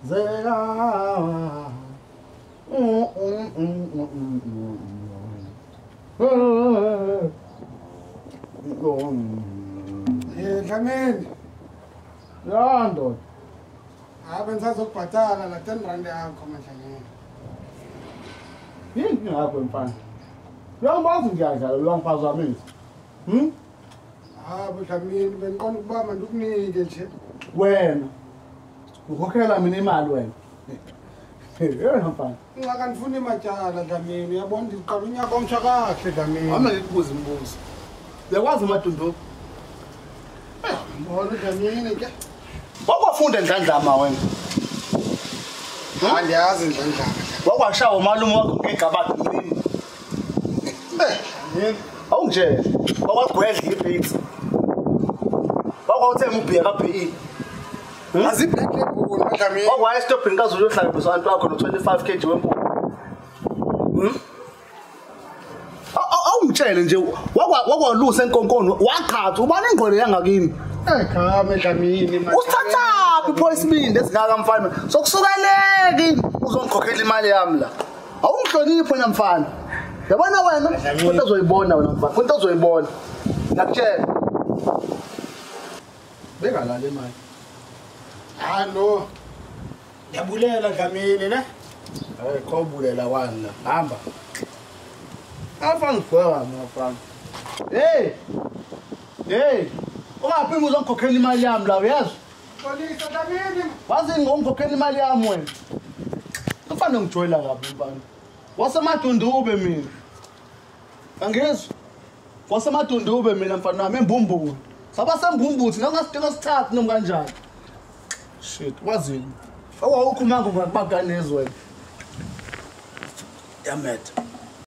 Zela. Dlamini. Ya ndoda. Hayi bengisazokubhatala la 10 rand yakho Madlamini. Yini ngakho mfana? Uyangibona ngiyadlala uyangiphazamisa. Hayi Dlamini bengiqonda ukuba mandikunike nje. Wena ukhokhela mina imali wena. Yena mfana. Ingxaki andifuni matyala Dlamini, uyabona ndiqala unyaka omtsha kahle Dlamini. Ame ngikubuza imibuzo. Uyakwazi uMadundu? Mbona Dlamini ke. Wakwafunda eNdlandlama wena. Andiyazi Ndlandlama. Wakwashawa umalume wakho ngegabadi nini? Dlamini. Awungitshele. Wakwagwedla ibhithi. Wakwawuthenga ubhiya ka-BE. Azi-black label Madlamini. Wakwaya esitobhini kaZulu uyohlangabezwa abantu bakho no-25 kg wempuphu. Awungitshele nje wakwalusa enkonkono waqhatha ubani ingqondo yangakini. Khame Dlamini. Usithathaphi pho isibindi esingaka mfana? Sokusukeleki uzongikhokhela imali yami la. Awungihloniphi wena mfana. Yabona wena into ozoyibona wena mfana, into ozoyibona. Ngiyakutshela. Beka la le mali. Hayi no. Ngiyabulela Dlamini ne. Hayi khobulela kwani la. Hamba. Afa ngigweba mina mfana. Hey. Hey. Ungaphinde uzongikhokhela imali yami la uyezwa? Xolisa Dlamini. Wazi ngongikhokhela imali yami wena. Ufana ngijwayela kabi mfana. WaseMadundube mina. Angizwa. WaseMadundube mina mfana wami eMbumbulu. Saba seMbumbulu thina ungasidinga sithathu noma kanjani. Shit, wazini? Awukho manje ungakubaganezwe wena. Damn it.